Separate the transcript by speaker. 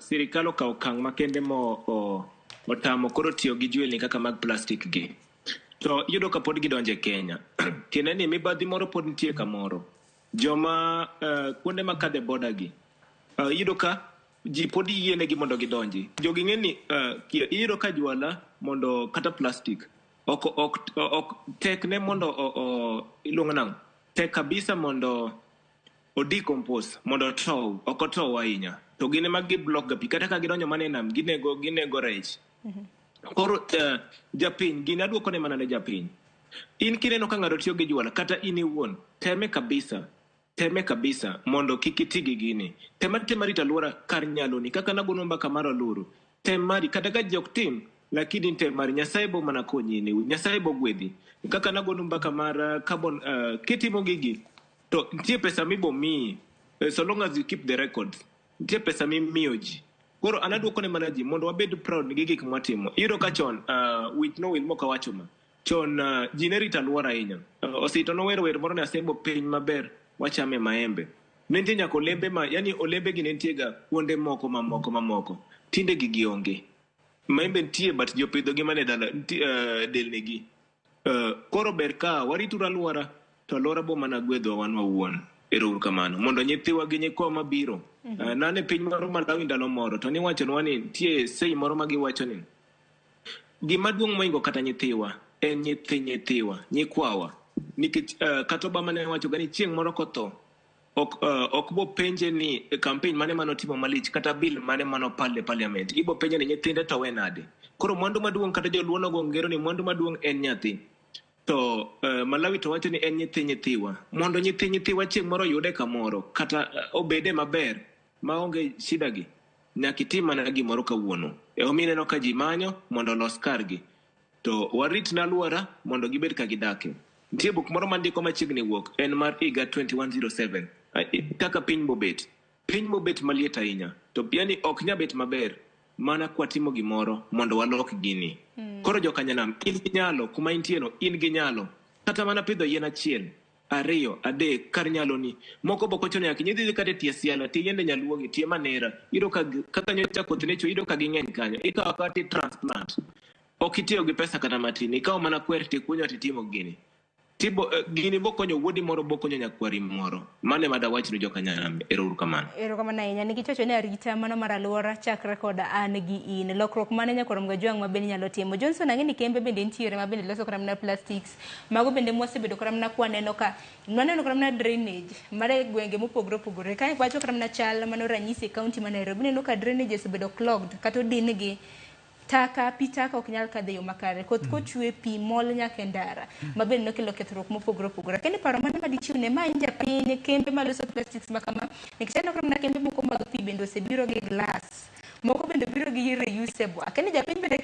Speaker 1: sirikal okawo okang' makende mo otamo koro tiyo gi jwelni kaka mag plastic gi, to iyudo ka pod gidonjo e Kenya. Tiende ni mibadhi moro pod nitie kamoro. Joma kuonde makadhe boda gi, iyudo ka ji pod yienegi mondo gidonji. Jogi ng'e ni iyudo ka jwala mondo kata plastic ok tek ne mondo iluongo nang'o? Tek kabisa mondo o decompose, mondo otow, ok otow ahinya. To gin ema gi block ga pi, kata ka gidonjo mana e nam, ginego rech. Koro japiny, gini aduoko ne mana ne japiny. In kineno ka ng'ato tiyo gi jwala, kata in iwuon, teme kabisa. Teme kabisa mondo kik iti gi gini. Tem atema rito alwora kar nyaloni. Kaka nagono mbaka mar Oluru. Tem mari, kata ka ji ok tim, lakini tem mari. Nyasaye bo mana konyi ni. Nyasaye bo gwedhi. Kaka nagono mbaka mar carbon, kitimo gigi, to nitie pesa mibo miyi. So long as you keep the records. Nitie pesa mimiyo ji. Koro an aduoko ne mana ji mondo wabed proud gi gik mwatimo. Iyudo ka chon, wich nowil mok awacho ma. Chon ji ne rito alwora ahinya. Osito nowero wer moro ni asembo piny maber wachame maembe. Ne nitie nyaka olembe ma, yani olembe gi ne nitie ga kuonde moko mamoko mamoko. Tinde gigi onge. Maembe nitie but ji opidho gi mana e dala, delni gi. Koro ber ka warituru alwora to alwora bo mana gwedhowa wan wawuon. Ero uru kamano. Mondo nyithiwa gi nyikwa mabiro. Nane piny moro Malawi ndalo moro to niwachonwa ni nitie sei moro ma giwacho ni gima duong' mohingo kata nyithiwa en nyithi nyithiwa, nyikwawa. Nikech kata Obama ne wacho ga ni chieng' moro kotho ok bo penje ni campaign mane manotimo malich kata bill mane manopal e parliament. Ibo penje ni nyithinde to we nade. Koro mwandu maduong' kata joluo nogo ngero ni mwandu maduong' en nyathi. To Malawi to wacho ni en nyithi nyithiwa. Mondo nyithi nyithiwa chieng' moro oyude kamoro kata obede maber maonge shida gi, nyaka itim mana gimoro kawuono. Emomiyo ineno ka ji manyo mondo olos kargi. To warit na alwora mondo gibed ka gidake. Nitie buk moro mandiko machiegni wuok, en mar higa 2107. Kaka piny bobet. Piny bobet maliet ahinya. To yani ok nya bet maber mana kwatimo gimoro mondo walok gini. Koro jokanyanam, in gi nyalo, kuma intie no, in gi nyalo. Kata mana pidho yien achiel, ariyo, adek, kar nyaloni. Moko bok ochuno nyaka idhi kata e tie siala, tie yiende nyaluo gi, tie manera. Iyudo ka kaka nyocha koth ne chwe, iyudo ka ging'eny kanyo. Ikawo akawa ti transplant. Ok itiyo gi pesa kata matin. Ikawo mana kwer tikunyo titimo gini. Tibo, gini bokonyo wuodi moro, bokonyo nyakwari moro. Mano ema dawach ne jokanyanam. Ero uru kamano.
Speaker 2: Erokamano ahinya. Nikech wacho ni arita mano mar alwora chakre koda an gi in. Lokruok mane nyakwar Mgajwang' ma bende nyalo timo. Johnson ang'e ni kembe bende nitiere ma bende loso kata mana plastics. Mago bende mwasebedo kata mana kwaneno ka waneno kata mana drainage mar e gwenge mopogore opogore. Ka wacho kata mana chal mano ranyisi e county ma Nairobi. Ineno ka drainages obedo clogged kata odin gi. Taka, pi taka ok nyal kadho e yo makare. Koth kochwe, pi mol nyaka e ndara. Ma bende nokelo kethruok mopogore opogore. Akia ni paro mane ma dichiw ne ma en japiny, kembe maloso plastics ma kama. Nikech aneno kata mana kembe moko mag pi bende osebiro gi glass. Moko bende obiro gi reusable. Akia ni japiny bende